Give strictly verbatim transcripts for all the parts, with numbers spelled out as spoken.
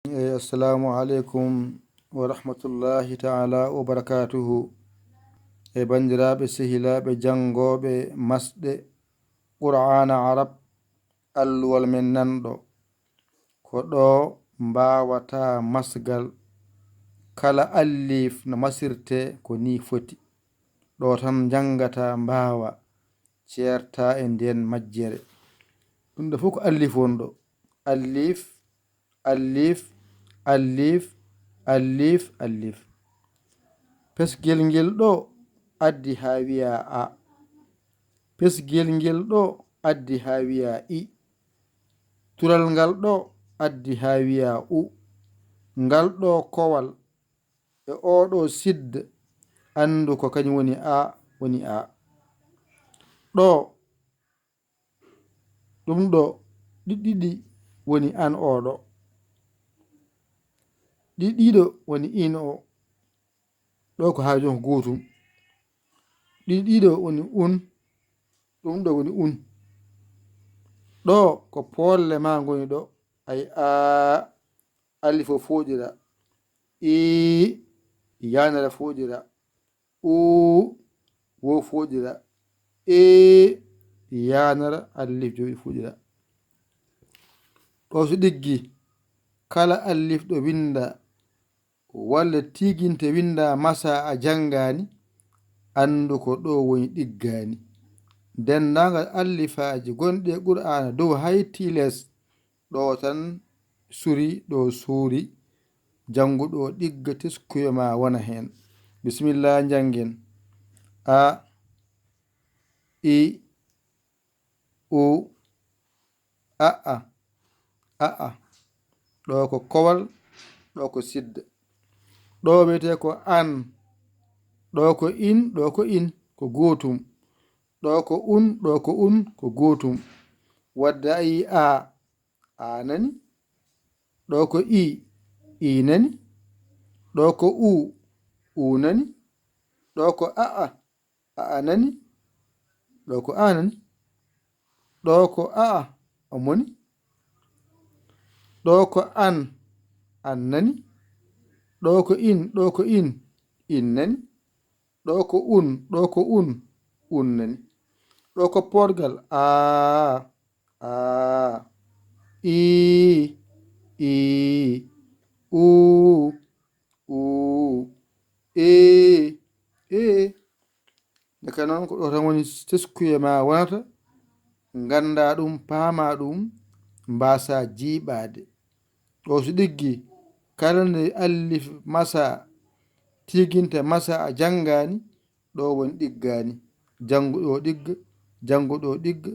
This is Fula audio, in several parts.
Eyi, assalamu aleykum wa rahmatullahi taala wa barakatuhu. E banndiraaɓe sehilaaɓe janngooɓe masɗe Qur'aana Arab, alluwal men nanɗo, ko ɗo mbaawata masgal. Kala allif no masirtee ko nii foti. Ɗo tan njanngata mbaawa ceerta e ndeen majjere. Ɗum ɗo fof ko allif wonɗo. Allif, allif, allif, allif, allif. Pesgel ngel ɗo addi haa wiyaa a. Pesgel ngel ɗo addi haa wiyaa i. Tural ngal ɗo addi haa wiyaa u. Ngal ɗo kowal e oo ɗo sidde, anndu ko kañum woni a, woni a. Ɗo, ɗum ɗo, ɗiɗɗiɗi woni an oo ɗo. Ɗiɗɗiɗo woni in o. Ɗo ko haa jon ko gootum. Ɗiɗɗiɗo woni un. Ɗum ɗo woni un. Ɗo ko poolle ma ngoni ɗo. Ay a, alif o fooɗira. I, yanara fooɗira. U, wo fooɗira. E, yanara alif jowi fooɗira. Ɗo so ɗiggi, kala alif ɗo winnda walla tiiginte winnda masa a janngaani, anndu ko ɗo woni ɗiggaani. Denndaangal allifaaji gonɗi e Qur'aana dow hay tii les, ɗo tan suri, ɗo suuri. Janngu ɗo ɗigga, teskuya ma wona heen. Bisimilla, njanngen. A, i, u, a, a, a, a. Ɗo ko kowal, ɗo ko sidda. Ɗo wiyetee ko an, ɗo ko in, ɗo ko in, ko gootum. Ɗo ko un, ɗo ko un, ko gootum. Wadde a yii a, a nani. Ɗo ko i, i nani. Ɗo ko u, u nani. Ɗo ko a, a, a, a nani. Ɗo ko a nani. Ɗo ko a, a, omo ni. Ɗo ko an, an nani. Ɗo ko in, ɗo ko in, in nani. Ɗo ko un, ɗo ko un, un nani. Ɗo ko poorgal, a, a, i, i, u, u, e, e. Ndeke noon ko ɗo tan woni teskuye ma wonata, ngannda ɗum, paama ɗum, mbaasa jiiɓaade. Ɗo so ɗiggi, kala nde allif masa, tiiginte masa a janngaani, ɗo woni ɗiggaani. Janngu ɗo ɗigga, janngu ɗo ɗigga,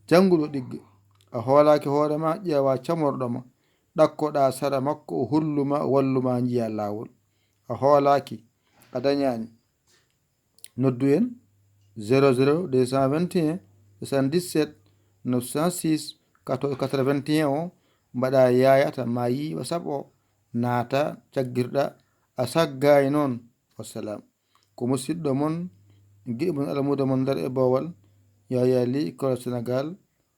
janngu ɗo ɗigga. A hoolaaki hoore ma, ƴeewa camorɗo ma, ɗakkoɗa sara makko, o hollu ma, o wallu ma, njiya laawol. A hoolaaki, a dañaani. Noddu en zéro zéro deux cent vingt et un soixante-dix-sept neuf cent six quatorze quatre-vingt-un o, mbaɗa yaaya ta maayi WhatsApp o, naata caggirɗa, a saggaay noon. Wassalam. Ko musidɗo mon, giɗo mon, almuudo mon Ndar e Boowal, Yaya Ly, Kolo Sénégal.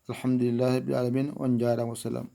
Alhamdulillahi rabbil alamin, on njaaraama, wassalam.